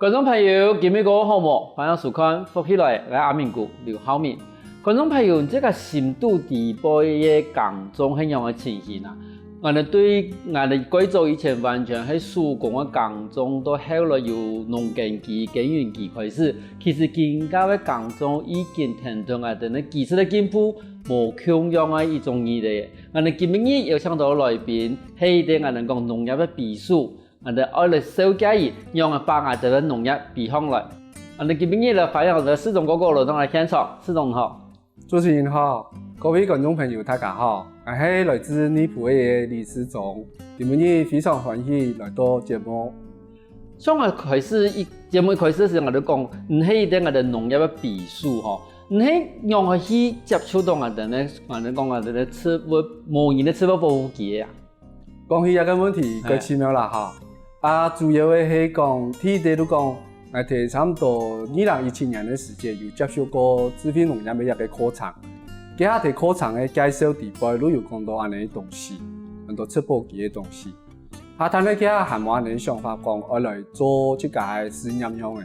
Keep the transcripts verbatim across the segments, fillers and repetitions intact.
觀眾朋友，今晡日過好無？歡迎收看《福氣來了》，𠊎阿明哥劉浩明。觀眾朋友，你自家心肚底背个耕種係仰个情形啊？𠊎等對𠊎等蓋早以前完全係手工个耕種，到後來有農耕機、耕耘機開始，其實今下个耕種已經跈等𠊎等个技術个進步，無共樣个一種能力。𠊎等今晡日邀請到來賓，係一個𠊎等講農業个比手， 𠊎兜愛來紹介佢，仰般𠊎兜个農業比項來。𠊎兜今晡日來歡迎𠊎兜个世忠哥哥來到𠊎現場，世忠你好。主持人好，各位觀眾朋友大家好，𠊎係來自內埔个李世忠，今晡日非常歡喜來到節目。像𠊎開始一節目一開始个時節，𠊎就講，你係一個𠊎兜農業个比手吼，你係仰般去接觸到𠊎兜呢？𠊎兜講𠊎兜个植物，無人个植物保護機个啊？ 講起這個問題，蓋奇妙啦哈。啊，主要个係講，第一個就講，𠊎在差毋多二零一七年个時節，有接觸過智慧農業个一個課程。該下在課程个介紹底背，就有講到恁樣个東西，很多植保機个東西。啊，但係該下還無恁樣个想法，講愛來做自家个事業樣个。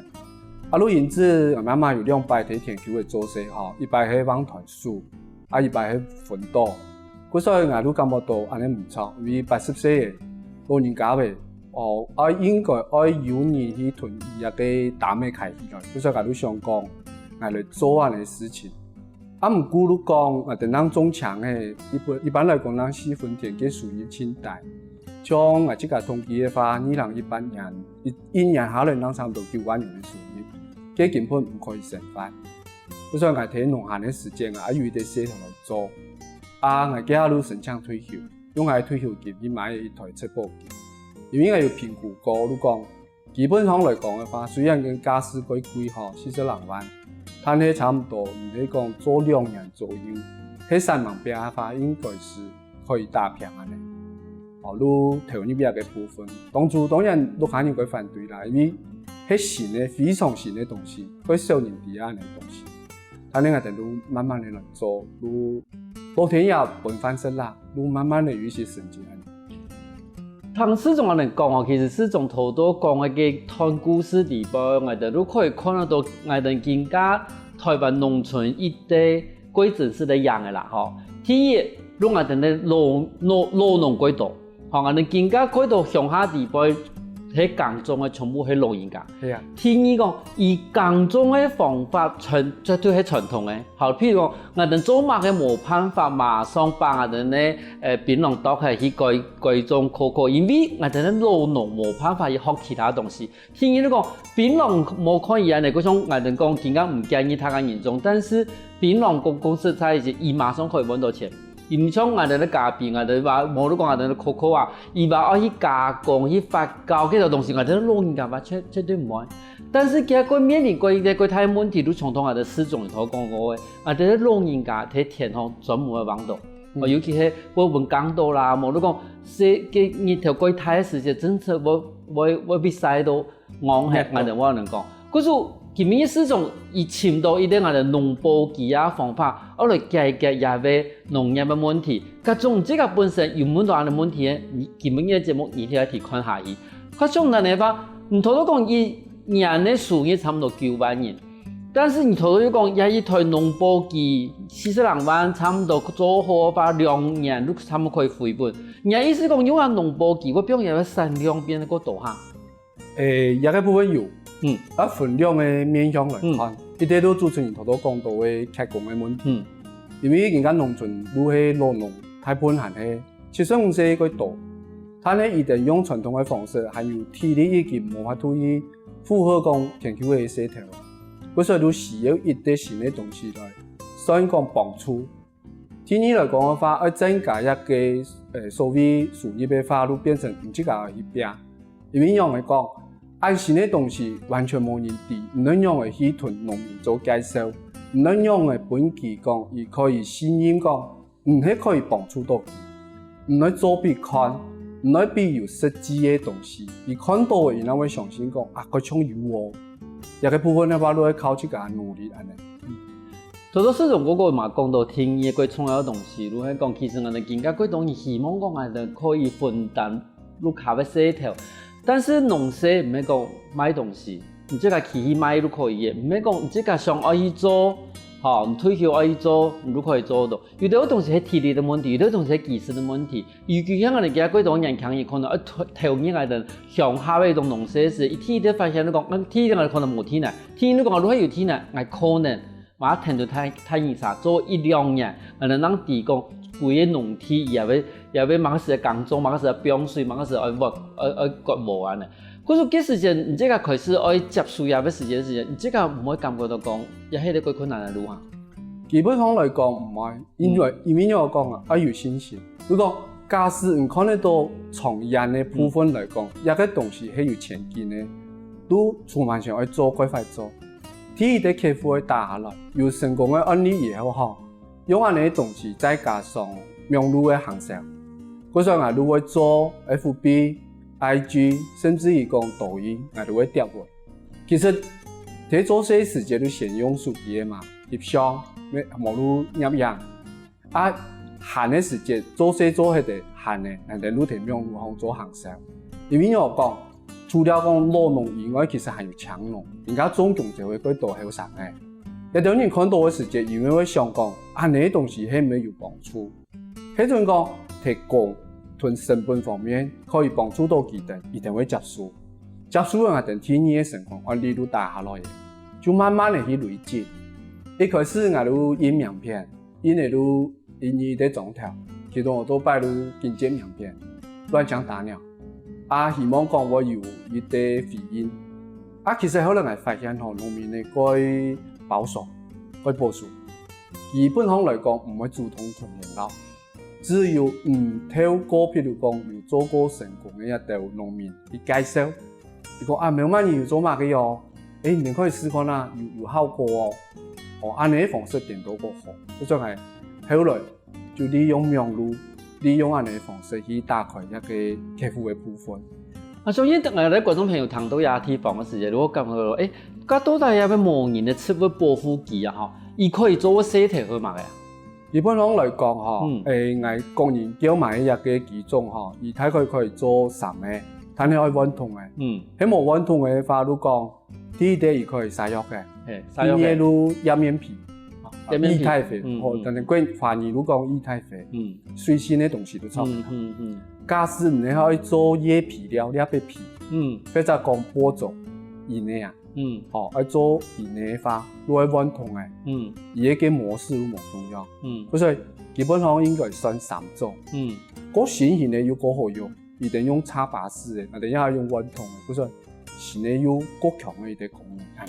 啊，就因此，𠊎媽媽有兩擺在田坵个做事吼，一擺係橫斷手， 啊，一擺係昏倒。故所𠊎就感覺到恁樣毋著，因為八十歲个老人家个，哦，啊，應該愛有人去同佢个擔仔㧡起來。故所𠊎就想講，𠊎來做恁樣个事情。啊，毋過就講，啊，等人種田个，一般，一般來講，人四分田个收入盡低。像𠊎自家統計个話，二零一八年，一，一年下來，人差毋多九萬元个收入，該根本毋可以生活。 故所𠊎在農閒个時節啊，有一個事頭來做。啊，𠊎該下就申請退休，用𠊎退休金去買一台植保機。因為𠊎有評估過，就講，基本上來講个話，雖然講價數蓋貴吼，四十零萬，但係差毋多，毋係講做兩年左右，係三萬八个話，應該係 可以打平恁樣。哦，就投入這個部分。當初當然屋下人會反對啦，因為係新个，非常新个東西，蓋少人知恁樣个東西。但係𠊎兜就慢慢个來做，就老天爺分飯食啦，就慢慢个有一些成績恁樣。聽世忠恁樣講哦，其實世忠頭頭講个該段故事底背，𠊎兜就可以看得到，𠊎兜今下臺灣農村一個 蓋真實个樣个啦吼。第一，就𠊎兜个老，老，老農蓋多，吼，𠊎兜今下蓋多鄉下地背，係耕種个全部係老人家。係啊。第二講，佢耕種个方法傳，絕對係傳統个。好，譬如講，𠊎兜做麼个無辦法馬上把𠊎兜个，呃，檳榔剁下去改，改種coco，因為𠊎兜个老農無辦法去學其他東西。 第二，你講檳榔無看佢恁樣，故所𠊎兜講，今下毋建議大家人種，但是檳榔講，講實在个，佢馬上可以搵到錢。佢毋像𠊎兜个咖啡，𠊎兜話，無你講𠊎兜个coco啊，佢話愛去加工、去發酵，這兜東西，𠊎兜老人家話絕，絕對毋會。但是佢還面臨過一個過大个問題，就像頭𠊎兜世忠頭講過个，𠊎兜个老人家在田項專門會橫倒。 哦，尤其係會分耕到啦，無你講，係，該日頭過大个時節，真實會，會，會被曬到，戇忒，熱到。𠊎兜話恁樣講。故所，今晡日世忠佢尋到一個𠊎兜農保機个方法，愛來解決這個農業个問題。該總自家本身有問到恁樣問題个，你今晡日个節目一定愛去看下去。該總恁樣話，毋，頭頭講一年个收入差毋多九萬銀， 但是你頭頭又講，這一台農保機四十零萬，差毋多做好个話，兩年就差毋多可以回本。你个意思講，用啊農保機，會變成產量變得過大哈？誒，這個部分有，嗯。啊，分兩個面向來看，嗯。一個就主持人頭頭講到个缺工个問題，嗯。因為今下農村就係老農，大部分還係 七十五歲過多，但係佢兜用傳統个方式，還有體力已經無法度去負荷講田坵个事頭，故所就需要一兜新个東西來，算講幫助。第二來講个話，愛增加一個，呃，所謂收入个話，就變成毋自家愛去拚。因為仰般講，恁新个東西完全無人知，毋論仰般去同農民做介紹，毋論仰般分佢講，佢可以信任講， 毋係可以幫助到佢，毋愛做分佢看，毋愛分佢有實際个東西，佢看到个，佢正會相信講，啊，該像有哦。這個部分个話，就愛靠自家努力恁樣。頭頭世忠哥哥嘛講到第二個重要个東西，就係講，其實𠊎兜今下蓋多人希望講，𠊎兜可以分擔 屋下个事頭。但是農事毋係講賣東西，你自家去去賣都可以个，毋係講你自家想愛去做，吼，你退休愛去做，你都可以做到。有兜東西係體力个問題，有兜東西係技術个問題。尤其像𠊎兜這下過多年輕人，可能愛投投入來个鄉下个一種農事時，一第一个發現就講，嗯，第一个可能無地泥，第二个講如果有地泥，𠊎可能嘛，𢯭著大大人儕做一兩年，可能讓知講歸个農地也會也會麼个時節耕種，麼个時節放水，麼个時節愛挖愛愛割禾恁呢。 故所該時節，你自家開始愛接手這个時節時節，你自家毋會感覺到講，這係一個過困難个路啊？基本上來講毋會，因為因為仰般講啊，愛有信心。如果假使你看得到長遠个部分來講，這个東西係有前景个，都充滿想愛做，趕快做。第一个客戶會打下來，有成功个案例以後吼， 用恁呢个東西再加上網路个行銷。故所𠊎都會做FB、IG，甚至於講抖音，𠊎都會貼文。其實，在做事時節都先用手機个嘛，翕相，網路攝影。啊，閒个時節，做事做忒个閒个，𠊎兜都在網路項做行銷。因為仰般講， 除了講老農以外，其實還有青農，人家種弓蕉个蓋多後生仔。這兜人看到个時節，因為會想講，恁呢个東西係毋係有幫助？係準講，提供同成本方面可以幫助到佢兜，佢兜會接受。接受了，𠊎兜第二个成功案例就打下來了，就慢慢个去累積。一開始𠊎就印名片， 印个就印一個章頭，其中有兜擺就金紙名片，亂槍打鳥。啊，希望講會有一個回應。啊，其實後來𠊎發現吼，農民个蓋保守，蓋保守，基本上來講毋會主動同人講。只有，嗯，透過譬如講有做過成功个一兜農民去介紹， 佢講：「啊，苗媽，你有做麼个哦？」「欸，你等可以試看啊，有有效果哦。」哦，恁呢个方式顛倒較好。故所𠊎後來就利用網路，利用恁呢个方式去打開這個客戶个部分。啊，所以等下咧，觀眾朋友聽到這地方个時節，如果感覺到，欸，該到底這個無人个植物保護機啊，吼，佢可以做个事體係麼个啊？ 基本上來講吼，嗯。欸，𠊎個人叫買一個機種吼，佢大概可以做三個，但係愛換桶个。嗯。係無換桶个話，就講，第一個佢可以灑藥个，係，第二個就葉面肥，葉面肥。葉面肥。液態肥，嗯，吼，嗯。但係國華語就講液態肥，嗯。水性个東西都差不多。嗯，嗯，嗯。假使你愛做葉肥料，葉个肥，嗯。或者講播種以內啊， 嗯。吼，愛做以內个話，就愛換桶个。嗯。佢个模式又無共樣。嗯。故所基本上應該算三種。嗯。較新型个又較好用，佢等用插拔式个，啊，等下用換桶个，故所新个又較強个一個功能。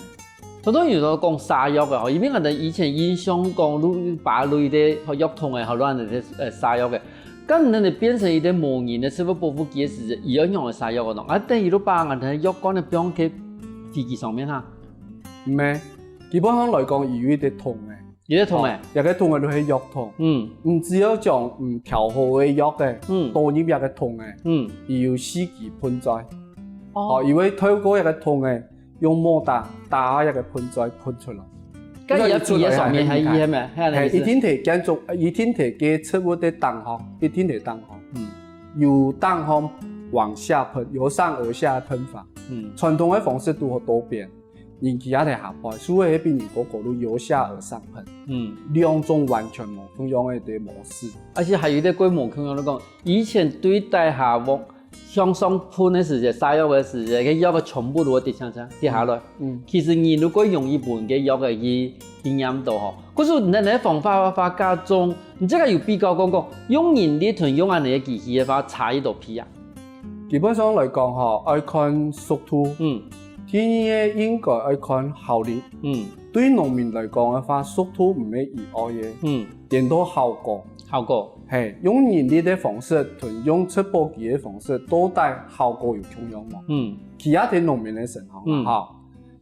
頭先有講灑藥个吼，因為𠊎等以前印象講，就拔落个藥桶个，吼，亂个，呃，灑藥个。 該恁呢變成一個無人个植物保護機个時節，佢愛仰般个使用个呢？啊，等於就把𠊎等个藥罐仔放在飛機上面哈。毋係，基本上來講，佢有一個桶个。有一個桶个。哦，這個桶个就係藥桶。嗯。你只要將，嗯，調好个藥仔，嗯。倒入這個桶个，嗯。佢有四支噴嘴。哦。哦，佢會透過這個桶个， 用摩打打下這個噴嘴噴出來。該佢个皮个上面還係咩？係恁呢意思？係，一定得建築，一定得个植物个頂項，一定得頂項。嗯。由頂項往下噴，由上而下个噴法。嗯。傳統个方式都好多變，人企在下背，所以係比人高高，就由下而上噴。嗯。兩種完全無共樣个模式。而且還有一個規模共樣，就講以前對底下往 向上噴个時節，灑藥个時節，該藥个全部都會跌下，跌下來。嗯。其實人就較容易分該藥个去，去黏到吼。可是恁呢个方法个話，該種，你這個有比較講講，用人力同用恁呢个機器个話，差異到哪啊？基本上來講吼，愛看速度。嗯。第二个應該愛看效率。嗯。對農民來講个話，速度毋係佢愛个。嗯。 顛倒效果。效果。係，用人力个方式同用植保機个方式，到底效果有共樣無？嗯。企在農民个身項，嗯。吼。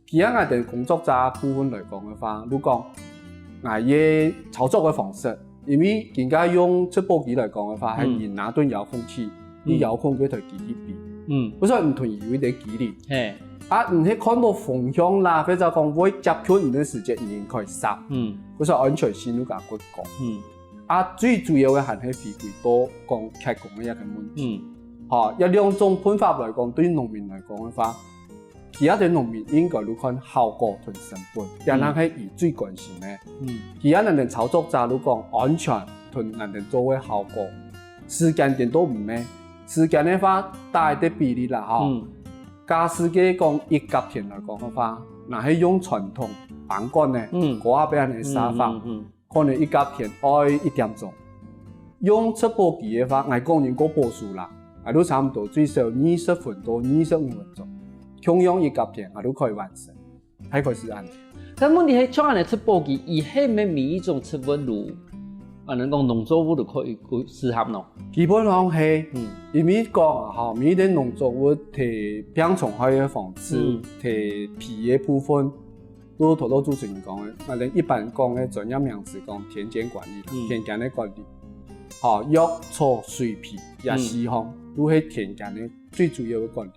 企在𠊎等工作者部分來講个話，就講，𠊎个操作个方式，因為今下用植保機來講个話，嗯。係人拿等遙控器， 你遙控該台機器飛。嗯。故所你同佢有一個距離。係。啊，你係看到風向啦，或者講會接近你个時節，你應該閃。嗯。故所安全性就較高。嗯。啊，最主要个還係回歸到講缺工个一個問題。嗯。吼，這兩種噴法來講，對農民來講个話，其他个農民應該就看效果同成本，這正係佢最關心个。佢恁樣个操作者就講安全同恁樣做个效果，時間點都毋係。時間个話，打一個比例啦吼。假使个講一甲田來講个話，若係用傳統粄管呢，嗯，該下邊个沙發，嗯嗯嗯，可能一甲田愛一點鐘。用植保機个話，𠊎個人較保守啦，𠊎就差毋多最少二十分到二十五分鐘，共樣一甲田，𠊎就可以完成。大概係恁樣。但問題係，像恁樣植保機，佢係毋係每一種植物都，啊，能講農作物都可以適合喏？基本上係，嗯，因為講啊，吼，每一種農作物，佢病蟲害个防治，嗯，佢肥个部分， 就頭頭主持人講个，𠊎等一般講个專業名詞講田間管理啦，嗯，田間个管理。吼，藥草水肥這四項，嗯，就係田間个最主要个管理。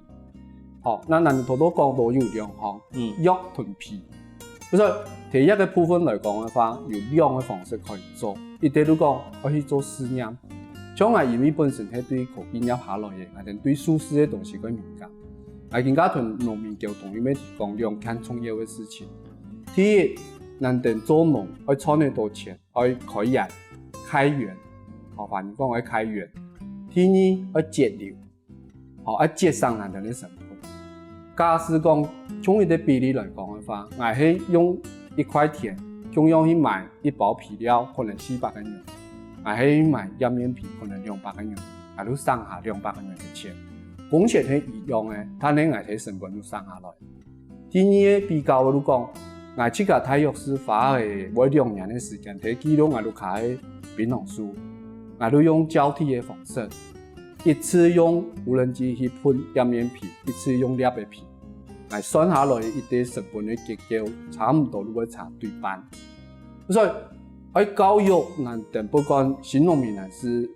吼，該𠊎等頭頭講到有兩項，嗯，藥同肥。就係第一个部分來講个話，有兩个方式可以做。一個就講愛去做試驗，像𠊎因為本身係對科技業下來个，𠊎等對數字个東西較敏感。 𠊎今下同農民溝通，因為講兩件重要个事情。第一，𠊎等做農愛賺得到錢，愛開源、開源，吼，華語講愛開源。第二，愛節流，吼，愛節省𠊎等个成本。假使講，從一個比例來講个話，𠊎係用一塊田，共樣去買一包肥料，可能四百個銀。 𠊎係買葉面肥可能兩百個銀，𠊎就省下兩百個銀个錢。工錢係一樣个，但係𠊎个成本就省下來。第二个比較个就講，𠊎自家大約係花个會兩年个時間，去記錄𠊎屋下个檳榔樹，𠊎就用交替个方式，一次用無人機去噴葉面肥，一次用粒个肥。𠊎算下來一個成本个結構，差毋多就會差對半。 所以，愛教育𠊎等不管新農民還係，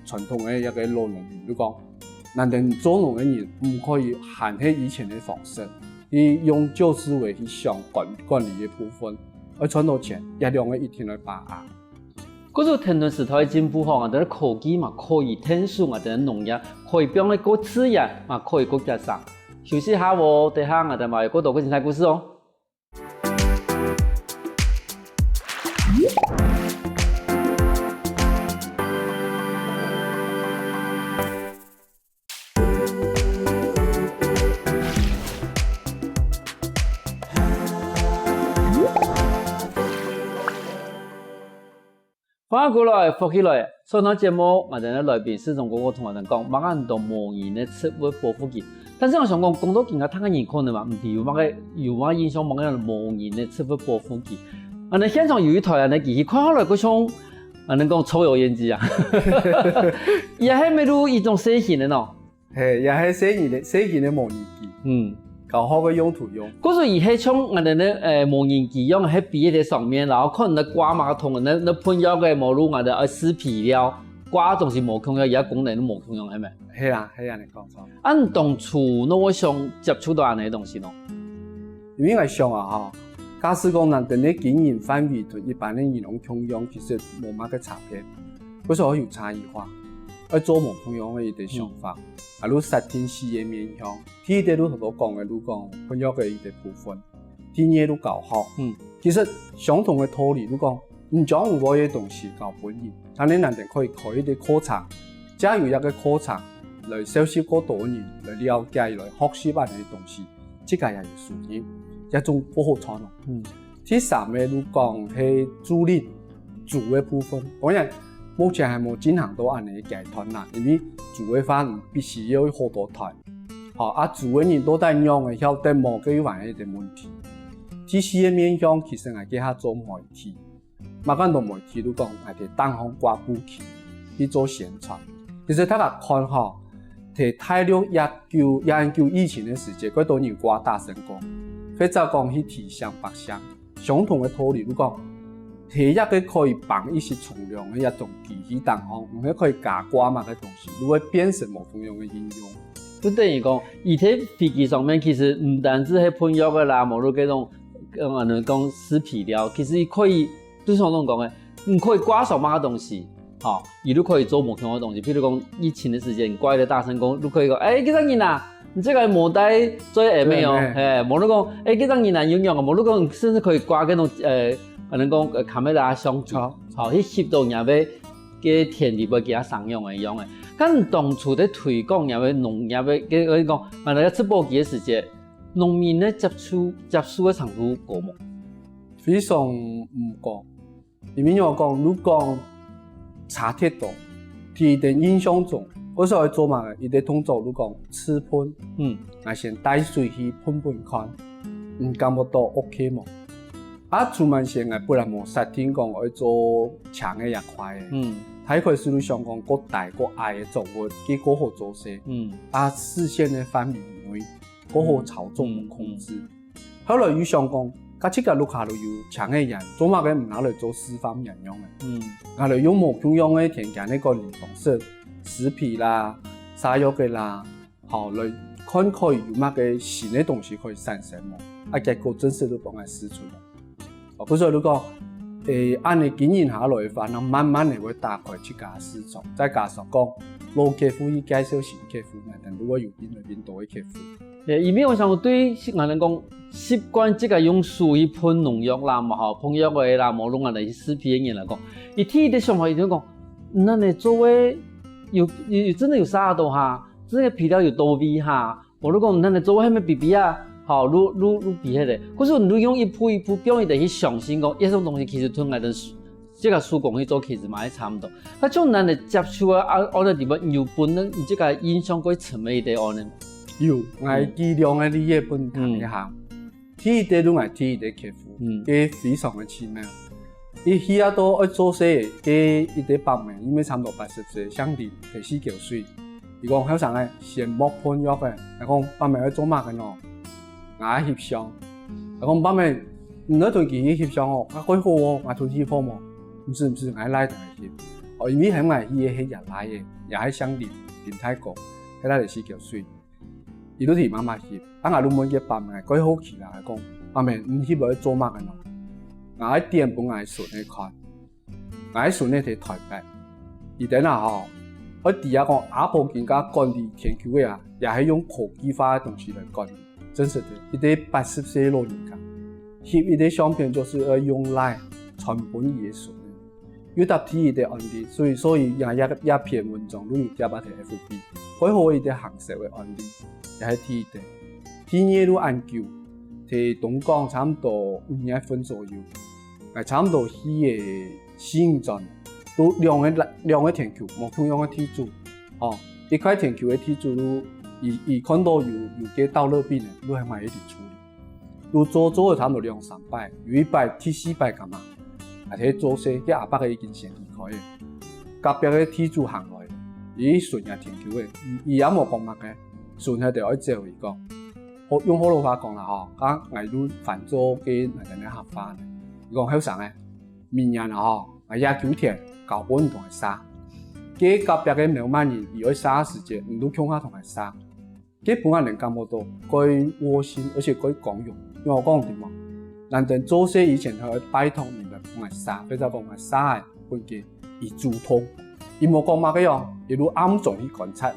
誒，傳統个一個老農民，就講，𠊎等做農个人毋可以還係以前个方式，去用舊思維去想管，管理个部分，愛賺到錢，這兩個一定愛把握。故所田園時代个進步吼，𠊎等个科技嘛可以𢯭手𠊎等个農業，可以變得較自然，嘛可以較節省。休息下哦，等下𠊎等嘛有較多个精彩故事哦。 歡迎過來，福氣來！上段節目，𠊎等个來賓世忠哥哥同𠊎等講，麼个安到無人个植物保護期。但是𠊎想講，講到今下，大家人可能嘛，毋知有麼个，有麼个印象，麼个安到無人个植物保護期。𠊎等現場有一台恁樣機器，看下來，好像，恁樣講，抽油煙機啊。也係乜就一種小型个喏。 嘿，也係細人个，細人个模擬機。嗯。教學个用途用。故所佢係像𠊎等个，呃，模擬機樣，係飛在上面，然後可能掛麼个桶，該，該噴藥个無路，𠊎等愛施肥料，掛東西無共樣，佢个功能都無共樣，係無？係啊，係啊，你講錯。啊，你當初哪會想接觸到恁樣个東西呢？因為𠊎想啊，吼，假使講𠊎等个經營範圍同一般个人攏共樣，其實無麼个差別。 故所愛有差異化，愛做無共樣个一個想法。嗯。啊，就設定四個面向，第一個就頭頭講个，就講噴藥个一個部分，第二個就教學。嗯。其實相同个道理，就講，你將有个東西教分人，但係𠊎等可以開一個課程，藉由一個課程來收集較多人來了解、來學習恁樣个東西，自家也有收入，這種較好賺哦。嗯。 第三個就講係助力，豬个部分。當然，目前還無進行到恁樣个階段啦，因為豬个話，你必須要好多台。吼，啊，豬个人到底仰會曉得無，該又還係一個問題。第四個面向，其實𠊎這下做媒體，麼个安到媒體就講，𠊎在頂項掛布旗去做宣傳。其實大家看吼，在大陸一九，一九疫情个時節，幾多人掛大聲公，或者講去提醒百姓。 相同个道理，就講，第一個可以放一息重量个一種機器頂項，毋係可以加掛麼个東西，就會變成無共樣个應用。就等於講，佢在飛機上面其實毋單止係噴藥个啦，無論該種，呃，講施肥料，其實佢可以，就像𠊎講个，你可以掛上麼个東西，吼，佢就可以做無共樣个東西。譬如講，疫情个時節，你掛一個大聲公，就可以講，欸，幾多人啊？你這個無帶最後尾哦，最後尾。嘿，無你講，誒，這張人啊有用啊，無你講，甚至可以掛該種，呃，可能講，呃，camera相機，好。好，去翕到若个，个田裡背其他生養个樣个。但當初在推廣若个農業个，个，个講，啊，那個植保機个時節，農民个接觸，接觸个程度高無？非常毋高。 因為仰講，你講車跌倒，第一个印象中，𠊎所愛做麼个，一个動作，你講試噴，嗯。𠊎先帶水去噴噴看，你感覺到OK無？啊，出門前𠊎本來無設定講愛做青个這塊个，嗯。大概係你想講，過大過矮个作物，佢過好做事，嗯。啊，視線个範圍內，過好操縱、嗯，控制。嗯。 後來又想講，該自家屋下都有青个園，做麼个毋拿來做示範園樣个？嗯。拿來用無共樣个田間个管理方式，施肥啦、灑藥个啦，好，來看看有麼个新个東西可以產生無？啊，結果真實都幫𠊎試出來。哦，故所就講，誒，恁呢經營下來个話，那慢慢个會打開自家个市場，再加上講，老客戶去介紹新客戶，那等都會有越來越多个客戶。 誒，因為𠊎想對，𠊎等講，習慣自家用手去噴農藥啦，嘛吼，噴藥个啦，無論𠊎等去施肥个人來講，佢第一个想法一定講，恁呢做个有，有，有真个有殺到哈，真个肥料有到位哈，無論講恁呢做个係毋係肥肥啊，吼，愈，愈，愈肥忒个。可是你用一步一步，變佢等去相信講，這種東西其實同𠊎等 這个手工去做其實嘛係差毋多。該像恁呢接觸啊，啊，恁呢地方有分你這个印象過深个一个恁呢？有，嗯。𠊎舉兩个例仔分你聽一下。嗯。第一个就𠊎第一个客戶，嗯。佢非常个奇妙。佢去啊到愛做事，佢一个伯姆，因為差毋多八十歲，姓林，佢四九歲。 佢講後生个，先莫噴藥个。𠊎講，伯姆愛做麼个喏？𠊎愛翕相。𠊎講，伯姆，你愛同佢去翕相哦，啊，蓋好哦，𠊎同佢翕好無？毋使，毋使，𠊎倈同佢翕。哦，因為喊𠊎去个係厥倈仔，也係姓林，林大哥，係倈仔四九歲。佢就同媽媽翕，啊，𠊎就問佢伯姆，蓋好奇啦，𠊎講，伯姆，你翕落去做麼个喏？𠊎愛展分𠊎孫仔看。 𠊎孫仔在台北，佢等啊吼，愛知啊講阿婆今下管理田坵个啊，也係用科技化个東西來管理。真實个，一个八十歲个老人家，翕一个相片就係愛用LINE傳分佢个孫仔，又搭第一个案例，所以，所以這，這，這篇文章就有貼啊在FB，蓋好一个行銷个案例，也係第一个。第二个就恁久，在東港差毋多五月份左右，𠊎差毋多去个 新莊，都兩个，兩个田坵，無共樣个地主。吼，一塊田坵个地主都，佢，佢看到有，有个稻熱病个，都還蠻一直處理。都做，做了差毋多兩三擺，有一擺第四擺幹嘛，還在做事，該阿伯个已經先離開了。隔壁个地主行來，佢巡下田坵个，佢，佢也無講麼个，巡下就愛走，佢講。好，用學老話講啦吼，啊，𠊎都翻做个𠊎等个客話呢。佢講後生个， 明年啊吼，𠊎這坵田交分你同𠊎捎。該隔壁个某麼人，佢愛捎个時節，你就共下同𠊎捎。該分𠊎等感覺到蓋窩心，而且蓋光榮。因為𠊎講對無？𠊎等做事以前還愛拜託人來同𠊎捎，或者講𠊎捎个分佢，佢主動。佢無講麼个哦，佢就暗中去觀察你。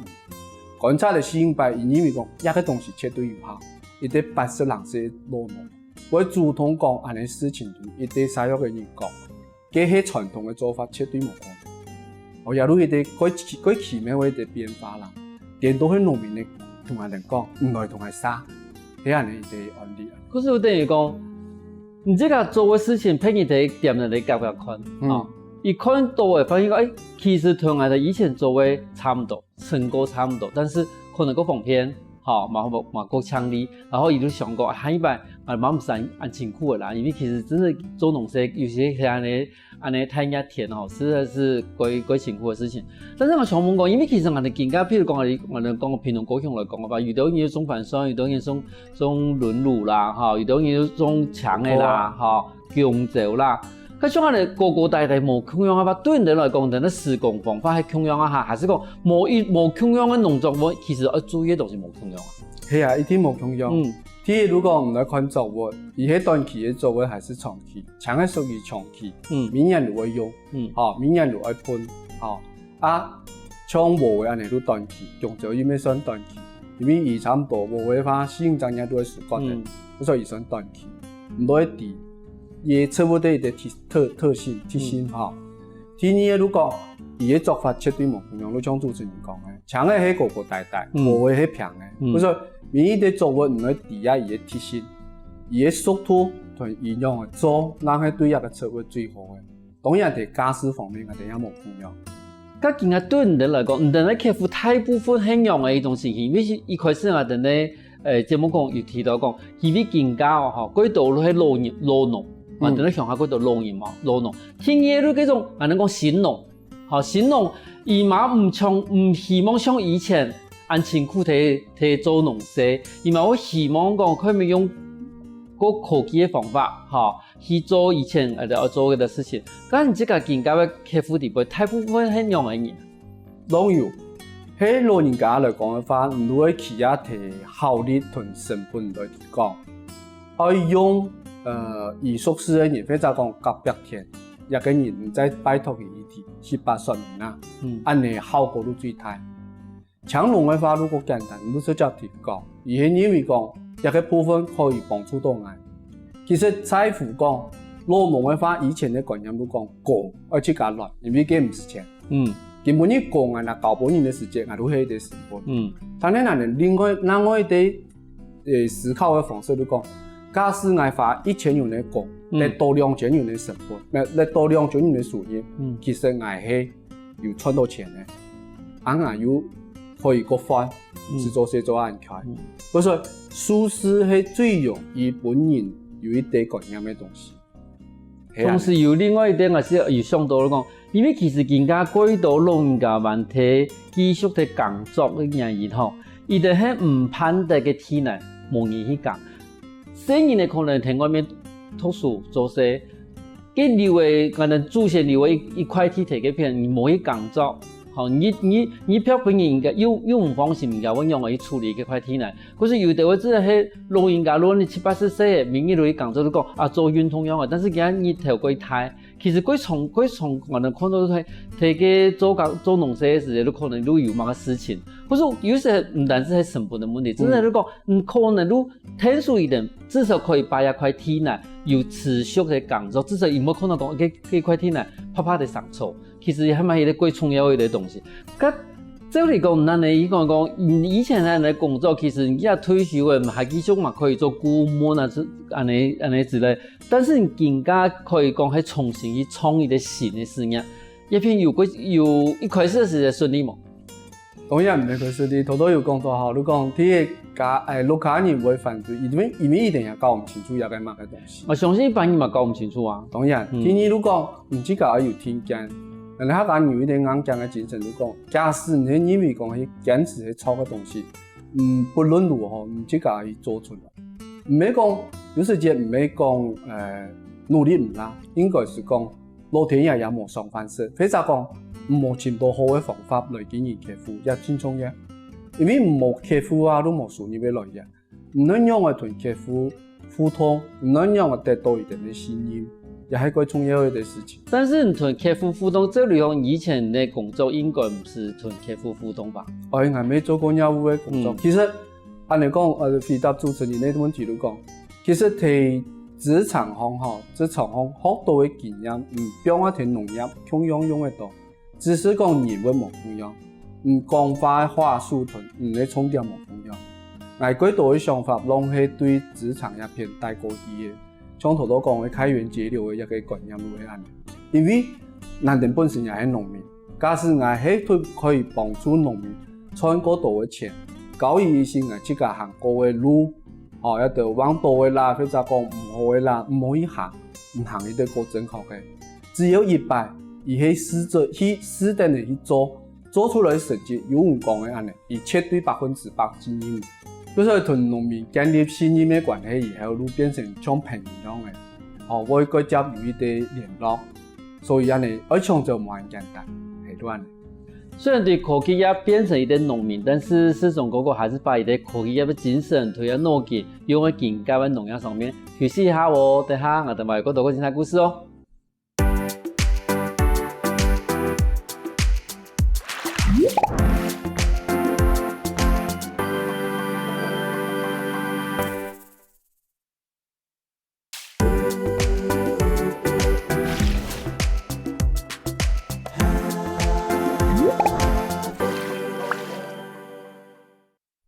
觀察了四五擺，佢認為講，這个東西絕對有效，一个八十零歲个老農。 會主動講恁呢事情同一个社會个人講，該係傳統个做法，絕對無可能。哦，也就一个蓋奇，蓋奇妙个一个變化啦。顛倒係農民个同𠊎等講，毋來同𠊎捎，係恁呢一个案例。可是就等於講，你自家做个事情，別人在店內裡夾夾看，嗯。哦，佢看到會發現講，誒，其實同𠊎等以前做个差毋多。 成果差毋多，但是可能較方便，吼，嘛，嘛，嘛較省力。然後佢就想講，啊，下一擺，啊，嘛毋使恁，恁辛苦个啦，因為其實真个做農事，尤其係恁呢，恁呢大熱天吼，實在係蓋，蓋辛苦个事情。但是𠊎想問講，因為其實𠊎等今下，譬如講，𠊎等講屏東高雄來講个話，有兜人種番檨，有兜人種，種輪攄啦，吼，有兜人種薑仔啦，好啊。吼， 弓蕉啦。該像恁呢高高低低無共樣啊，對你來講，你个施工方法係共樣啊哈，還係講無一，無共樣个農作物，其實愛注意个東西無共樣啊？係啊，一定無共樣。嗯。第一，如果你來看作物，佢係短期个作物還係長期？薑仔屬於長期，嗯。每年都會用，嗯。吼，每年都會噴，吼。啊，像禾仔恁呢就短期，弓蕉因為算短期。因為佢差毋多，無个話，四五隻月都會收割个，嗯。所以佢算短期。毋過知，佢植物个一個特，特，特性，特性哈。第二个，如果佢个做法絕對無共樣，就像主持人講个，青个係高高大大，嗯。烏个係平个。嗯。所以每一個作物，你愛知啊，佢个特性，佢个速度同佢仰般做，正係對這個植物最好个。 當然，在價數方面，𠊎兜也無共樣。該今下對你兜來講，你兜个客戶大部分係仰般个一種情形？因為一開始𠊎兜个，呃，節目講有提到講，因為今下哦，吼，過多都係老人，老農，嗯。𠊎兜个鄉下過多老人嘛，老農。第二就該種，𠊎兜講新農，吼，新農，佢嘛毋像，毋希望像以前恁辛苦在，在做農事，佢嘛會希望講，可以用過科技个方法，吼， 去做以前，呃，愛做个事情。該你自家今下个客戶裡背，大部分係仰般个人？攏有。係老人家來講个話，你愛企業个效率同成本來提高。愛用，呃，佢熟識个人，或者講隔壁田，這個人你再拜託佢一提，去八算命啊，嗯。恁呢效果就最大。 青農个話，如果簡單，你就直接提高。佢係認為講，這個部分可以幫助到𠊎。其實在乎講，老農个話，以前个觀念就講，工愛自家來，因為該毋使錢。嗯。根本你工啊，若交分人个時節，𠊎都係一個成本。嗯。但係呢，另外，另外一個，呃，思考个方式就講，假使𠊎花一千元个工，嗯。得到兩千元个成本，呃，得到兩千元个收入，嗯。其實𠊎係 有賺到錢呢，恁樣又可以過飯，嗯。食做事做恁開。嗯。所以說，舒適係最容易分人有一個觀念个東西。係啊。同時有另外一點，𠊎係有想到講，因為其實今下過多老人家還在繼續在工作个原因吼，佢兜係毋盼得个地泥無人去耕。細人仔可能在外面讀書做事， 佢留个，可能祖先留个一，一塊地在該片，你無去耕作，吼，你，你，你別分人家又，又毋放心，人家會仰般去處理該塊地泥。可是有兜位真个係老人家，如果你七八十歲个，明日落去耕作，就講，啊，做運動樣个，但是今日日頭過大，其實過長，過長，可能看到係，在該做工，做農事个時節，都可能都有麼个事情。可是有時毋單是係成本个問題，真个就講，嗯，可能都 天數一定，至少可以把這塊地泥有持續个耕作，至少佢毋會看到講，該，該塊地泥白白个生草，其實還蠻一個過重要个一個東西。該照理講，恁樣，佢講講，嗯，以前恁樣个工作，其實你也退休个，還繼續嘛可以做顧問啊，這，恁樣，恁樣之類。但是你今下可以講，還重新去創一個新个事業，這片有過，有一開始个時節順利無？ 當然毋係開始哩，頭頭有講到吼，你講第一家，誒，屋下人會反對，因為，因為一定也搞毋清楚這個麼个東西。𠊎相信一般人嘛搞毋清楚啊。當然，嗯。第二，你講，你自家愛有定見，人客家人有一個硬頸个精神，你講，假使你係認為講係堅持係錯个東西，嗯，不論如何，你自家愛做出來。毋係講，有時節毋係講，呃，努力毋罅，應該係講 老天爺也無賞飯食，或者講，無尋到好个方法來經營客戶，也真重要。因為無客戶啊，就無收入个來源。毋論仰般同客戶互動，毋論仰般得到佢兜个信任，也係過重要个事情。但是你同客戶互動，照理講，以前个工作應該毋係同客戶互動吧？哎，𠊎也做過業務个工作。嗯。其實，恁樣講，呃，回答主持人个問題就講，其實在職場上吼，職場上學到个經驗，嗯，放啊在農業共樣用得到。只是講人會無共樣，嗯，講話个話術同，嗯，个重點無共樣。𠊎過多个想法，攏係對職場這片帶過去个。像頭頭講个開源節流个一個觀念就係恁樣。因為𠊎兜本身也係農民，假使𠊎係可以幫助農民賺過多个錢，交易一些𠊎自家行過个路， 哦，這兜橫倒个啦，或者講毋好个啦，毋好去行，毋行一定過正確个。只有一擺，佢係試著去試等个去做，做出來个成績有人講个恁樣，佢絕對百分之百信任。就係同農民建立信任个關係以後，就變成像朋友樣个，哦，會過接有一個聯絡，所以恁樣愛搶走無恁簡單，係就恁樣。 雖然對科技業變成一個農民，但是世忠哥哥還是把佢个科技業个精神、推个腦筋用在今下个農業上面。休息一下哦，等下𠊎兜還有更多个精彩故事哦。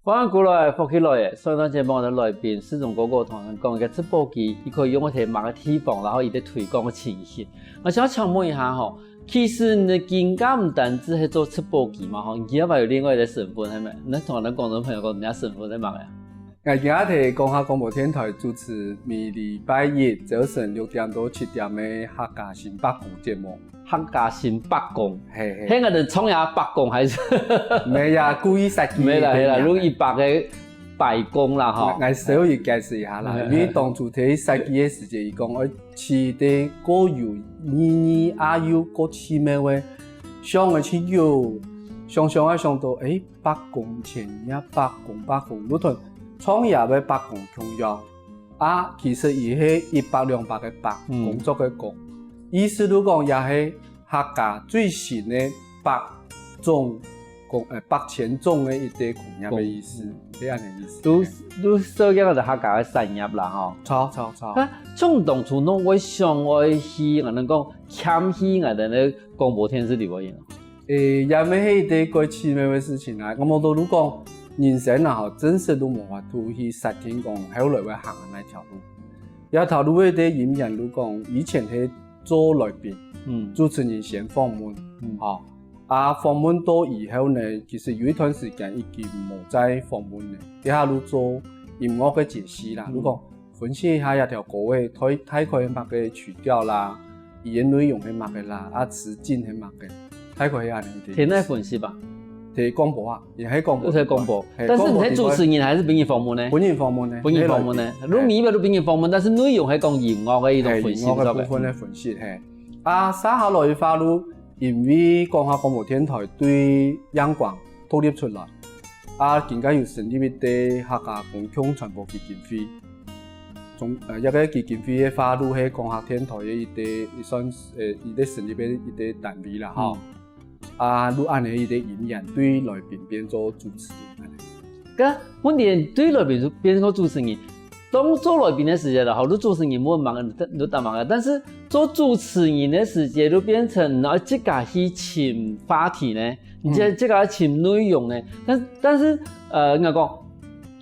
歡迎過來，福氣來了。上一段節目个來賓，世忠哥哥同𠊎講，一個植保機，佢可以用在麼个地方，然後佢个推廣个情形。𠊎想請問一下吼，其實你今下毋單止係做植保機嘛吼，你今下還有另外一個身份，係無？你同𠊎等觀眾朋友講，你个身份係麼个啊？𠊎今下在講客廣播電台主持每禮拜一朝晨六點到七點个客家新百工節目。 客家新百工，係，係。該𠊎等創業百工還係？無啊，故意設計个。無啦，無啦，用一百个百工啦，吼。𠊎，𠊎稍微解釋一下啦，嗯。因為當初在設計个時節，佢講愛取得較有意義，啊又較趣味个，想个去有，想想啊想到，誒，百工千業，百工百工，如同創業个百工共樣。 啊，其實佢係一百兩百个百，嗯。工作个工。意思就講，也係客家最新个百種工，呃，百千種个一個工業个意思，嗯。係恁樣意思。都，都涉及到客家个產業啦，吼。著，著，著。啊，像當初你會想愛去，𠊎等講，簽去𠊎等个廣播電視裡背呢？ 誒，也毋係一個蓋奇妙个事情啊。𠊎無多路講，人生啊，吼，真實都無法度去設定講後來會行哪條路。這條路个因緣就講，以前係做來賓，嗯。主持人先訪問，嗯。吼，啊，訪問到以後呢，其實有一段時間已經無再訪問了，這下就做音樂个解析啦，嗯。就講 分析一下這條歌个大，大概係麼个曲調啦，語言內容係麼个啦，啊，詞境係麼个，大概係恁樣个意思。天天分析吧。在廣播啊，也係廣播。在廣播。係，但是你係主持人還係分人訪問呢？分人訪問呢。分人訪問呢？係，你每一擺都分人訪問，但是內容係講音樂个一種分析，係，音樂个部分个分析，係。啊，接下來个話就因為講客廣播電台對央廣獨立出來， 啊，今下有成立一個客家公共傳播基金會。總，呃，這個基金會个話，就係講客電台个一個，也算，呃，一個成立个一個單位啦，吼。嗯。啊，就恁樣一個因緣，對來賓變做主持人恁樣。該問題對來賓變做主持人，當做來賓个時節啦，吼，你主持人問麼个，你答麼个，但是做主持人个時節，就變成你愛自家去尋話題呢， 你這，嗯。這個愛尋內容呢，但，但是，呃，應該講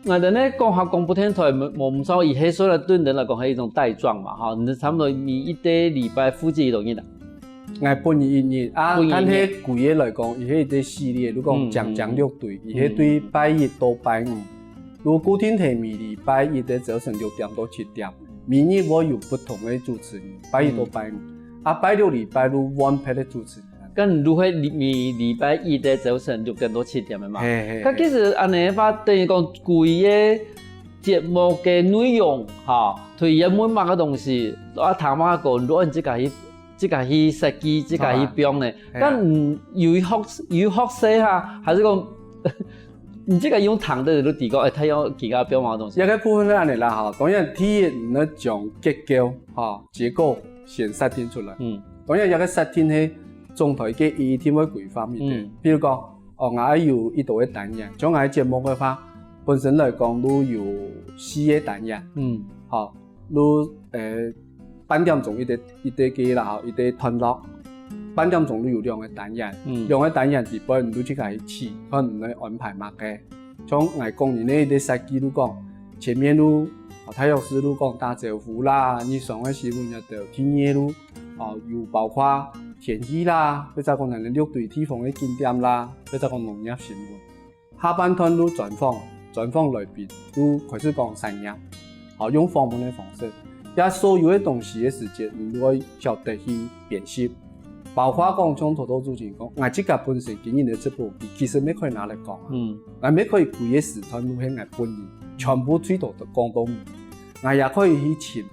，𠊎等呢講客廣播電台無，無毋著，佢係雖然對人來講係一種帶狀嘛，吼，你差不多每一個禮拜負責幾多日啊？𠊎本人一日啊，本人一日。但係規个來講，佢係一個系列，如果講講六堆，嗯，嗯。佢係對拜一到拜五，嗯。就固定在每禮拜一个朝晨六點到七點，每日會有不同个主持人，拜一到拜五，嗯。啊，拜六、禮拜就換別个主持人。 該你就係每禮拜一个朝晨六點到七點个嘛。嘿，嘿，該其實恁樣个話，等於講規个節目个內容，吼，佢愛問麼个東西，啊，聽麼个歌，你就愛自家去，自家去設計，自家去編呢。嘿啊。該你有學，有學習哈，還係講，你自家用聽个就知講，哎，佢愛自家編麼个東西？這個部分係恁樣啦，吼，當然第一，你愛將結構，吼，結構先設定出來。嗯。 當然，這個設定係總台个一定會規範一點。嗯。比如講，哦，𠊎愛有幾多个單元，像𠊎節目个話，本身來講，就有四个單元。嗯。吼，就，呃，半點鐘一個，一個个啦，吼，一個段落，半點鐘就有兩個單元，嗯。兩個單元裡背你就自家去試，看你愛安排麼个。 像𠊎講，你呢，一個設計就講，前面就，哦，大約係就講打招呼啦，日常个新聞這兜，第二就，哦，有包括天氣啦，或者講𠊎等六堆地方个景點啦，或者講農業新聞。下半段就專訪，專訪來賓，就開始講產業，哦，用訪問个方式。這所有个東西个時節，你就愛曉得去編輯。 包括講像頭頭主持人講，𠊎自家本身經營个直播，其實乜可以拿來講啊。嗯。𠊎乜可以規个時段就係𠊎本人，全部推到講到尾。𠊎也可以去請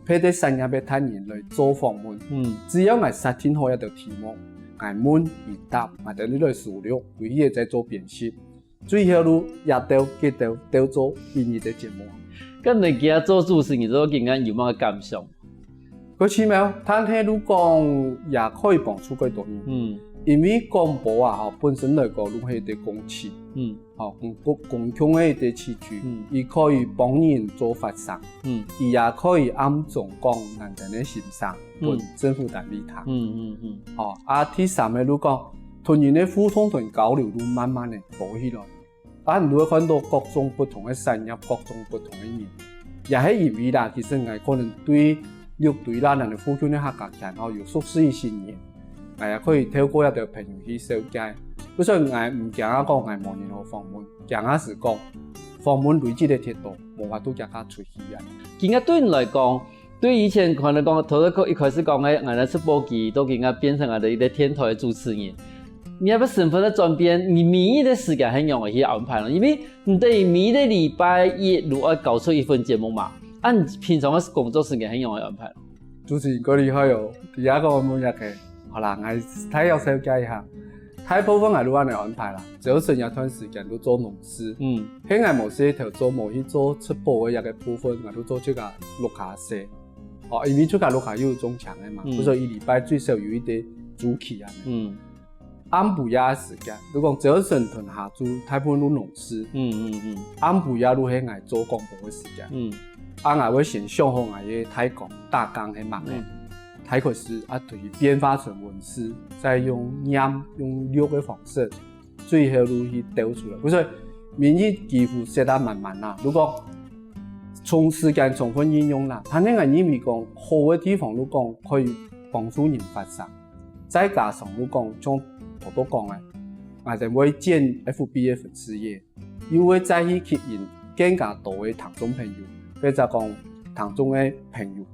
別个產業个達人來做訪問。嗯。只要𠊎設定好一條題目，𠊎問佢答，𠊎等就來收錄，歸去再做編輯。 最後就這兜，這兜，兜做一日个節目。該你今下做主持人，你做今下有麼个感想？過奇妙，但係就講也可以幫助幾多人。嗯。因為廣播啊，吼，本身來講，就係一個公器。嗯。吼，公，公，公共个一個器具，嗯。佢可以幫人做發聲。嗯。佢也可以暗中講人等个心聲，嗯。分政府單位聽。嗯，嗯，嗯。吼，啊，第三个就講，同人个互動同交流就慢慢个多起來。啊，你會看到各種不同个產業，各種不同个人。也係因為啦，其實𠊎可能對六堆啦，𠊎等附近个客家圈吼，有熟識一些人，𠊎也可以透過這兜朋友去紹介。所以𠊎毋驚啊講𠊎無人好訪問，驚啊係講訪問累積个忒多，無法度將佢出去啊。今日對你來講，對以前可能講，頭頭一開始講个，𠊎等直播間，到今日變成𠊎等一個電台个主持人。你這個身份个轉變，你每日个時間係仰般去安排咯？因為你等於每一個禮拜一就愛交出一份節目嘛，啊，你平常个工作時間係仰般安排咯？主持人，你好哦，第一個問題个，好啦，𠊎大約紹介一下。大部分𠊎都恁樣安排啦，朝晨這段時間都做農事，嗯，係𠊎無事頭做無去做直播个一個部分，𠊎都做自家屋下事。哦，因為自家屋下又有種薑个嘛，嗯，所以一禮拜最少有一個週期啊。嗯，暗晡夜个時間，如果朝晨同下晝大部分都農事，嗯嗯嗯，暗晡夜就係𠊎做廣播个時間。嗯，啊，𠊎會先想好𠊎个大綱，大綱係麼个，嗯，大概係啊，對，變化成文字，再用念、用錄个方式，最後就去丟出來。所以每日幾乎塞得滿滿啦。如果從時間充分運用啦，但係𠊎認為講好个地方，就講可以幫助人發聲。再加上就講，像頭頭講个，𠊎等會建FB个粉絲頁，又會再去吸引更加多个聽眾朋友，或者講聽眾个朋友，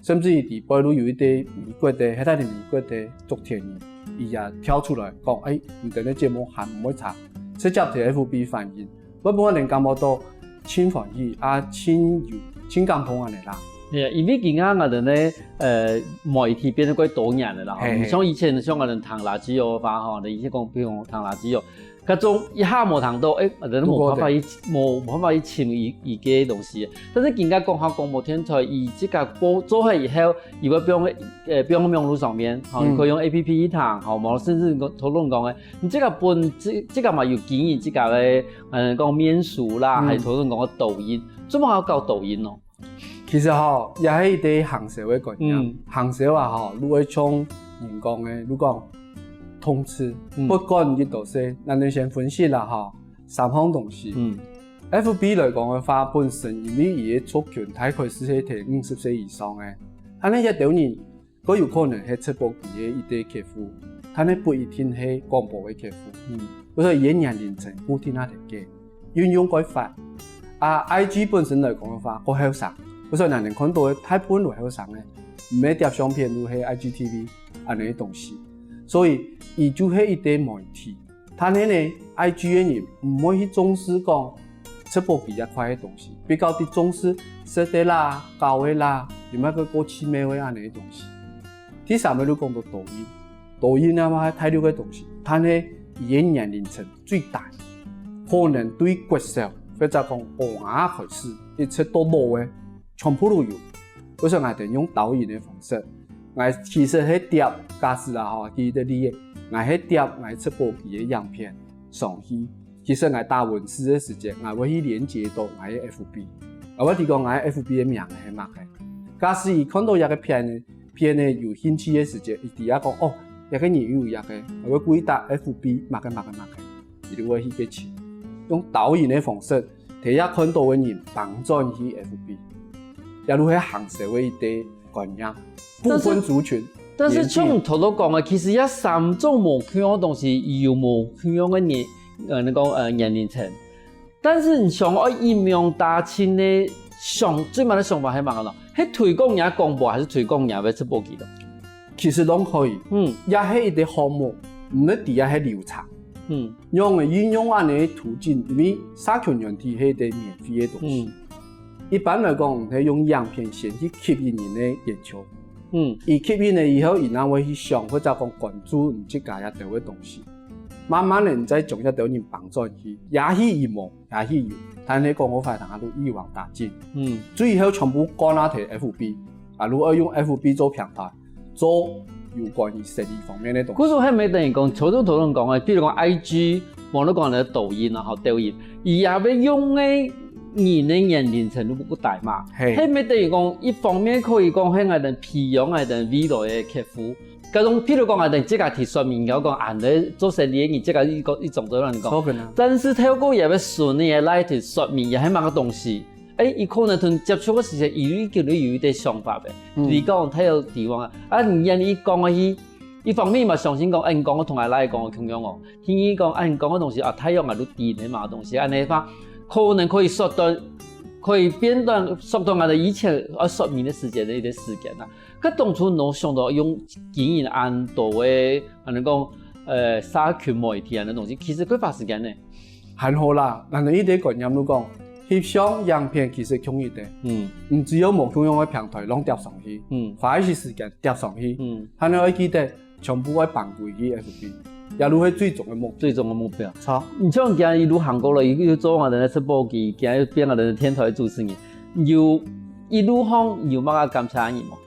甚至於底背就有一個美國个，係在美國个竹田人，佢也跳出來講，欸，你等个節目還毋會差，直接在FB反映，會分𠊎等感覺到盡歡喜啊，盡有、盡感動恁樣啦。係啊，因為今下𠊎等呢，呃，媒體變得較多元了啦，吼。嘿嘿。你像以前，像𠊎等聽radio个話，吼，你以前講，比如講聽radio，該種一下無聽到，欸，𠊎等無辦法去，無、無辦法去尋佢、佢个東西。但係今下講下廣播電台，佢自家播做好以後，佢會放，呃，放到網路上面，吼，嗯，你可以用APP去聽，吼，無甚至你講、頭先講个，你自家本、自、自家嘛有經營自家个，嗯，講面書啦，嗯，還有頭先講个抖音，做麼个愛搞抖音咯？其實吼，也係一個行銷个觀念。嗯。行銷啊吼，就會像人講个，就講通吃，嗯，不管幾多歲，咱就先分析啦吼，三項東西。嗯。FB來講个話，本身因為佢个族群大概係在五十歲以上个，恁樣這兜人 佢有可能係直播間个一個客戶，但係不一定係廣播个客戶。嗯。所以佢个年齡層固定啊定个，運用个法。啊，IG本身來講个話，較後生。所以𠊎等看到个大部分都後生个，毋係貼相片，就係IGTV恁樣个東西。所以，佢就係一個媒體。 但係呢，IG个人毋會去重視講直播間這塊个東西，比較在重視食个啦、搞个啦，有麼个過趣味个恁樣个東西。第三個就講到抖音，抖音啊嘛係大陸个東西，但係佢个年齡層最大，可能對國小或者講學校開始，一直到老个，全部都有。所以𠊎等用抖音个方式，𠊎其實係貼，假使啊吼，舉個例，𠊎係貼𠊎直播間个影片上去， 其實𠊎打文字个時節，𠊎會去連結到𠊎个FB，𠊎會提供𠊎个FB个名係麼个。假使佢看到這個片，片呢有興趣个時節，佢知啊講，哦，這個人有這個，𠊎會故意打FB麼个麼个麼个，佢就會去該尋。用抖音个方式，提這看到个人放轉去FB，這就係行銷个一個觀念。 不分族群。但是，但是像你頭頭講个，其實這三種無共樣个東西，佢有無共樣个年，呃，你講，呃，年齡層。但是你想愛一網打盡个想，最慢个想法係麼个呢？係推廣若廣播，還係推廣若个直播間呢？其實攏可以。嗯。這係一個項目，毋係知這係流程。嗯。用个運用恁樣个途徑，因為社群軟體係一個免費个東西。嗯。 一般來講，係用影片先去吸引人个眼球。嗯。佢吸引了以後，佢正會去想，或者講關注你自家這兜个東西。慢慢个，你再將這兜人放轉去，也許佢無，也許有，但係講个話，大家都一網打盡。嗯。最後全部關啊在FB，啊，如何用FB做平台， 做有關於生理方面个東西。故所還無等於講，頭先頭先講个，比如講IG，網路講个抖音啊，吼，抖音，佢也會用个，人个年齡程度不大嘛。係。係乜等於講，一方面可以講係𠊎兜培養𠊎兜未來个客戶。該種，譬如講，𠊎兜自家提說明，然後講，恁仔做生理个人，自家一個，一種都恁仔講。著个啊。但是透過這个孫仔來提說明，這係麼个東西？欸，佢可能同接觸个時節，佢已經有一點想法个。嗯。你講太有地方啊，啊，你願意講下去，一方面嘛相信講，欸，你講个同𠊎倈講个共樣哦。第二講，欸，你講个東西啊，太陽啊，都知係麼个東西，恁仔个話，可能可以縮短，可以變短，縮短𠊎兜以前愛說明个時間个一個時間啊。該當初你有想到用經營恁多个，恁仔講，呃，社群媒體恁仔東西，其實幾花時間呢。還好啦，𠊎兜一直觀念就講，翕相、影片其實共樣个。嗯。你只要無共樣个平台摎貼上去，嗯。花一些時間貼上去，嗯。還愛記得全部愛放歸去FB，這就係最終个目標。最終个目標。著。你像今日一路行過來，又，又做𠊎兜个直播間，今日又變𠊎兜个電台个主持人，有一路上有麼个感謝个人無？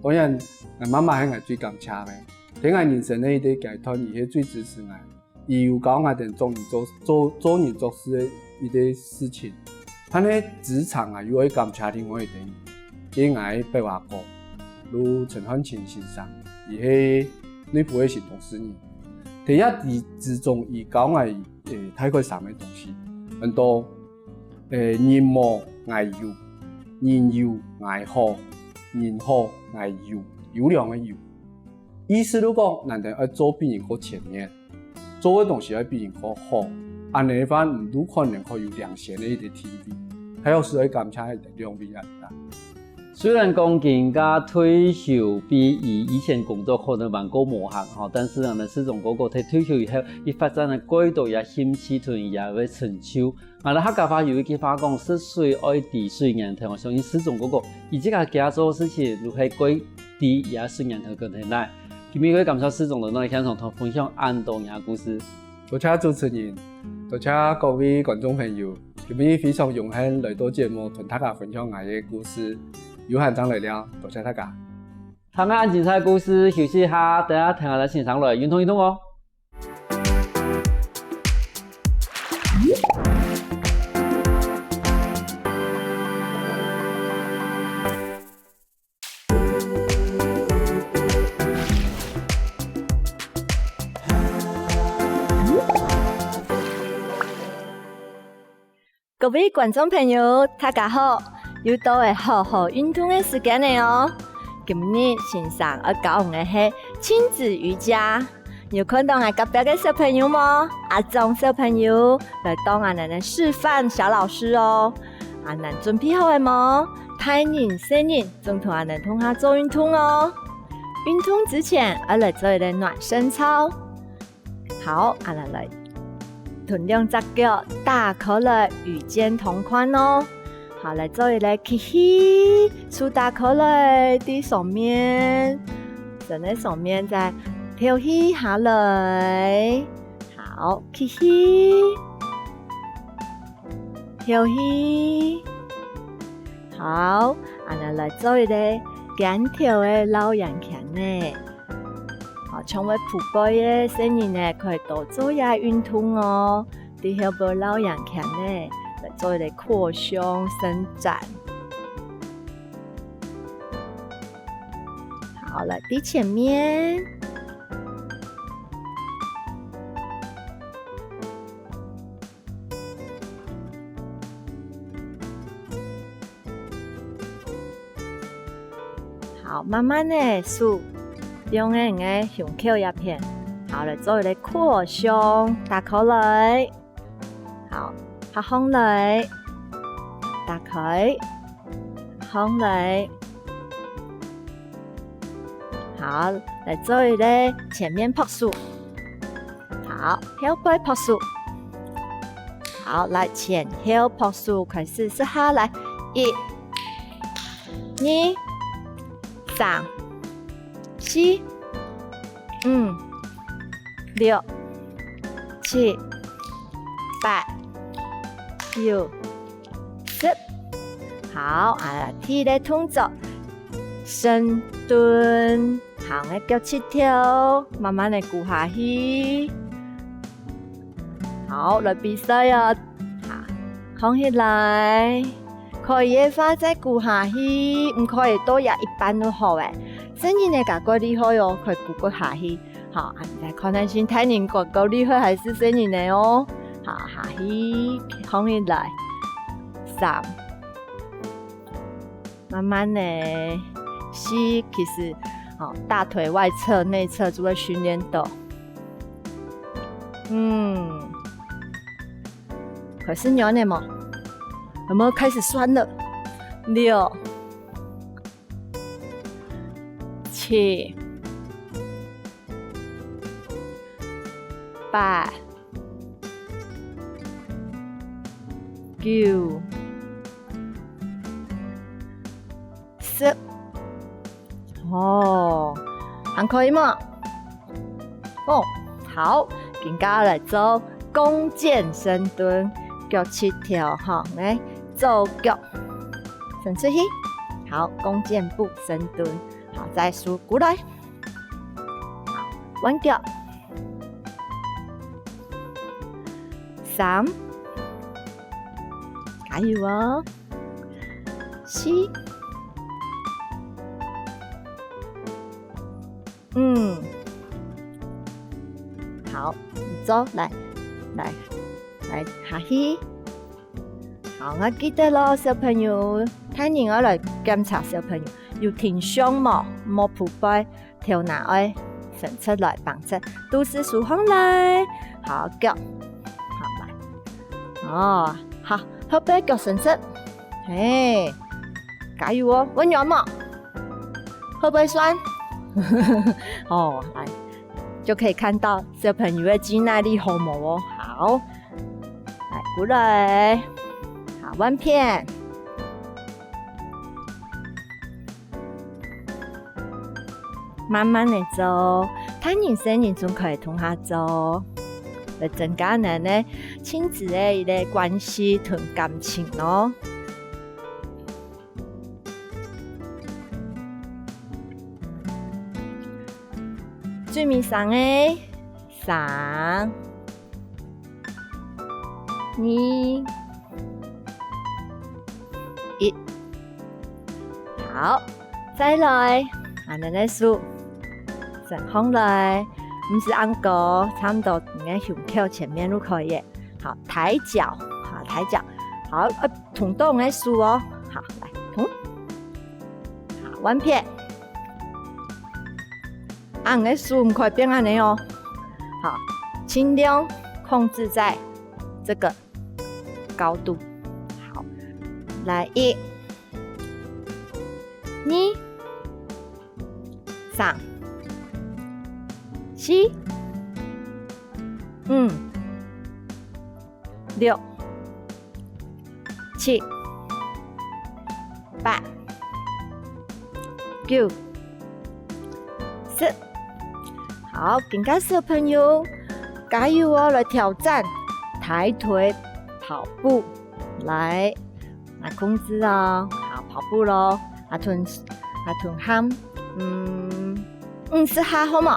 當然，𠊎媽媽係𠊎最感謝个。在𠊎人生个一個階段，佢係最支持𠊎。 佢有教𠊎兜做人做，做，做人做事个一個事情。但係職場啊，又愛感謝另外一個人，就係𠊎个伯阿哥，盧陳漢卿先生，佢係內埔个新竹市人。在這之中，佢教𠊎，欸，大概三個東西，很多，欸，人無𠊎有，人有𠊎好，人好𠊎優，優良个優。意思就講，𠊎兜愛做比人較前面。 做个東西愛比人較好，恁仔个話，你就可能較有領先个一個地位。還有係愛感謝兩位恁大。雖然講今下退休比以，以前工作可能還較無閒吼，但是呢，世忠哥哥在退休以後，佢發展了幾多佢个興趣同佢个成就。𠊎兜客家話有一句話講，食水愛知水源頭，𠊎相信世忠哥哥，佢自家做个事情，就係該知佢个水源頭个存在。 今晡日感謝世忠來到現場同分享恁多你个故事。多謝主持人，多謝各位觀眾朋友，今晡日非常榮幸來到節目同大家分享𠊎个故事。有閒正來尞，多謝大家。聽完恁精彩个故事，休息一下，等下聽𠊎兜先生來運動運動哦。 各位觀眾朋友，大家好！又到了好好運動个時間了哦！今日先生愛教你个係親子瑜伽。 有看到𠊎隔壁个小朋友無？阿忠小朋友來當𠊎等个示範小老師哦。恁仔準備好了無？大人、細人，總同𠊎等共下做運動哦。運動之前，愛來做一個暖身操。好，恁仔來，同兩隻腳打開來，與肩同寬哦。 好，來做一個吸氣，手打開來，在上面，身个上面再敨氣下來。好，吸氣，敨氣。好，恁仔來做一個肩頭个繞圓圈呢。 好，像會跍背个細人仔，可以多做一下運動哦。在後背繞圓圈呢，來做一個擴胸伸展。好，來，在前面。 好，慢慢仔手放在你个胸口這片，好，來做一個擴胸，打開來，好，合上來，打開，合上來，好，來做一個前面拍手。 好，後背拍手。好，來，前後拍手，開始，十下來，一、二、三、四、五、六、七、八、九、十。好，啊，第一個動作，深蹲。 好，𠊎腳膝頭，慢慢仔跍下去。好，來比賽哦！好，放起來，可以个話再跍下去，毋可以倒也一半就好欸。細人仔較過厲害哦，可以跍過下去。好，啊，你再看看先，大人較過厲害還係細人仔哦。好，下去，放起來。三，慢慢仔。四，其實，哦，大腿外側、內側就會訓練到。嗯，開始軟了無？有沒有開始痠了？六、七、八、九、十。哦，還可以無？哦，好，今下來做弓箭深蹲，腳膝頭吼，來，左腳伸出去。好，弓箭步深蹲。好，再收過來。好，換腳。三，加油哦！四，嗯，好，你做，來，來，來，下去。好，𠊎記得咯，小朋友，大人愛來檢查小朋友有挺胸無，無匍背，頭那愛伸出來，放直，肚屎收䟘來。好，腳，好，來。哦，好，後背腳伸直。嘿，加油哦，會軟無？會不會痠？哦，來，就可以看到小朋友个肌耐力好無哦。好，來，過來。好，換片。慢慢仔做，大人細人總可以同下做，來增加𠊎等个親子个一個關係同感情哦。 最尾三个，三、二、一。好，再來，恁仔个手，伸䟘來，毋使恁高，差毋多你个胸口前面就可以了。好，抬腳，好，抬腳，好，呃， 動動你个手哦。好，來，動。好，換片。啊，你个手毋可以變恁仔哦。好，盡量控制在這個高度。好，來，一、二、三、四、五、 六、七、八、九、十。好，今下小朋友，加油哦，來挑戰抬腿跑步。來，來控制哦。好，跑步咯。啊，同，啊，同喊，嗯，五十下好無？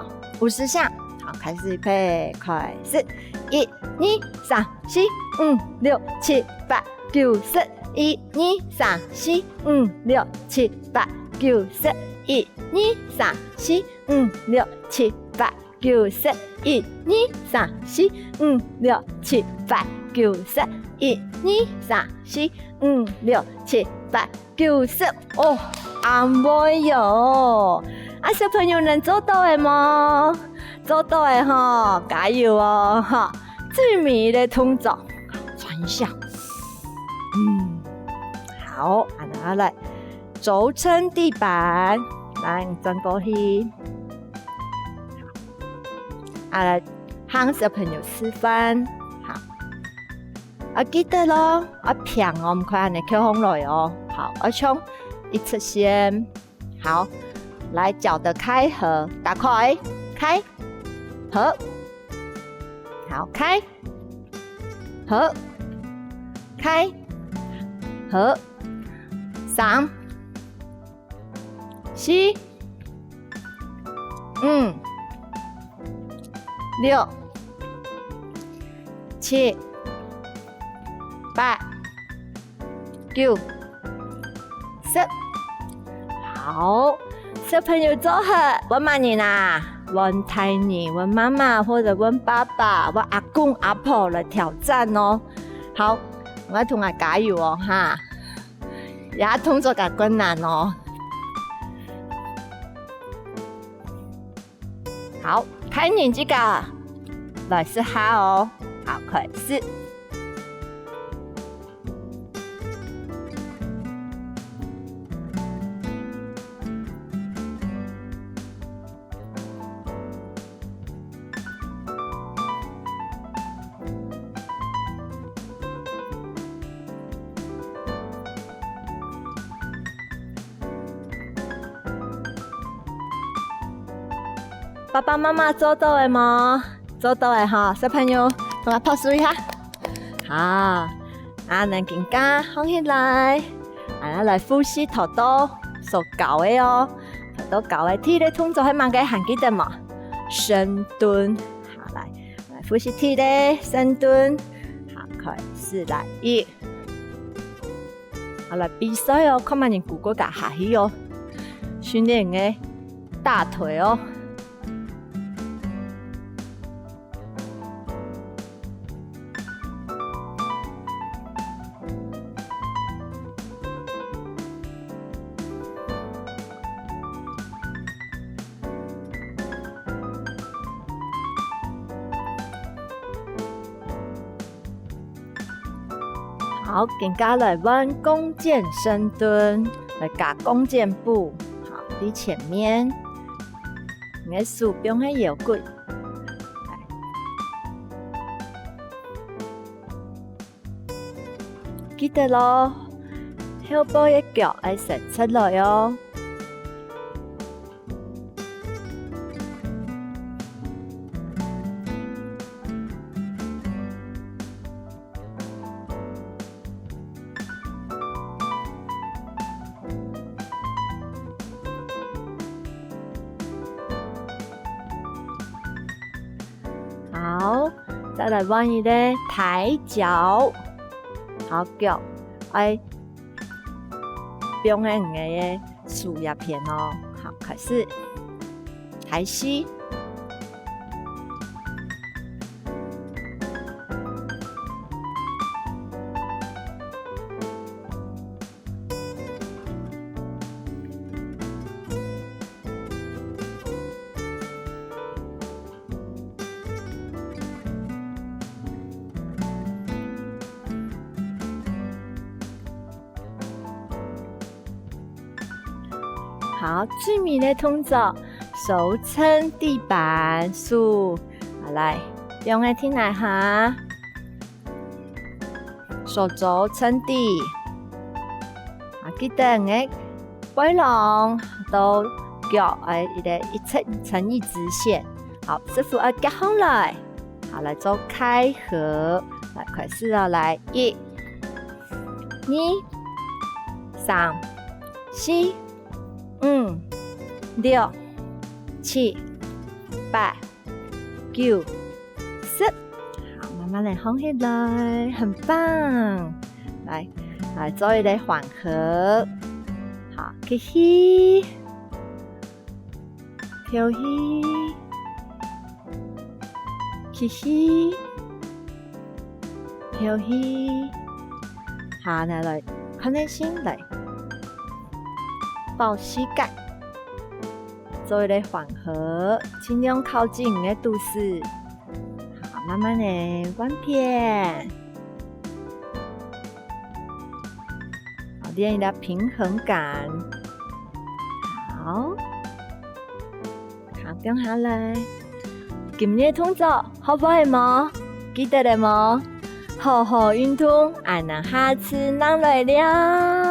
五十下。好，開始，預備，開始。一、二、三、四、五、六、七、八、九、十。一、二、三、四、五、六、七、八、九、十。一、二、三、四、五、六、七、八、九、十。一、二、三、四、五、六、七、八、九、十。一、二、三、四、五、六、七、八、 九、十。哦，恁會喲！啊，小朋友，你做到了無？做到了吼，加油哦，吼！最尾个動作，轉向。嗯，好，啊，拿來，肘撐地板，來，你轉過去。啊，來，向小朋友示範，好。 啊，記得咯，啊，平哦，毋可以恁仔翹䟘來哦。好，愛像一直線。好，來，腳的開合，打開，開，合，好，開，合，開，合，三， 四、五、六、七、八、九、十。好，小朋友做好，換麼人啊？換大人，換媽媽，或者換爸爸，換阿公阿婆來挑戰哦。好，𠊎同𠊎加油哦，哈！這動作較困難哦。好，大人自家來試下哦。好，開始。 爸爸媽媽做到了無？做到了吼，小朋友，同𠊎拍手一下。好，啊，恁樣緊加放起來。啊，來複習頭到所教个哦。頭到教个第一个動作係麼个？還記得無？深蹲。好，來，來複習第一个深蹲。好，開始，來，一。 好，來比賽哦，看麼人跍過較下去哦，訓練你个大腿哦。 好，緊加來換弓箭深蹲，來加弓箭步。好，在前面，你个手放在腰骨。來，記得咯，後背个腳愛伸出來哦。 好，再來換一个抬腳。好，腳愛放在你个手這片哦。好，開始。抬膝。 好，最尾个動作，手撐地板，手，好，來，放个地泥下，手肘撐地。啊，記得你个背囊到腳个一个一直，成一直線。好，屎朏愛趒䟘來。 好，來做開合。來，開始哦，來，一、二、三、四、五、六、七、八、九、十。好，慢慢來䟘起來，很棒。來，來做一个緩和。好，吸氣。 敨氣，吸氣，敨氣。好，來，來，看內心來，抱膝蓋，做一个緩和，盡量靠近你个肚屎。好，慢慢的換片。 好，練一下平衡感。好，好，放下來。今日動作學會無？記得了無？好好運動，俺人下次正來尞。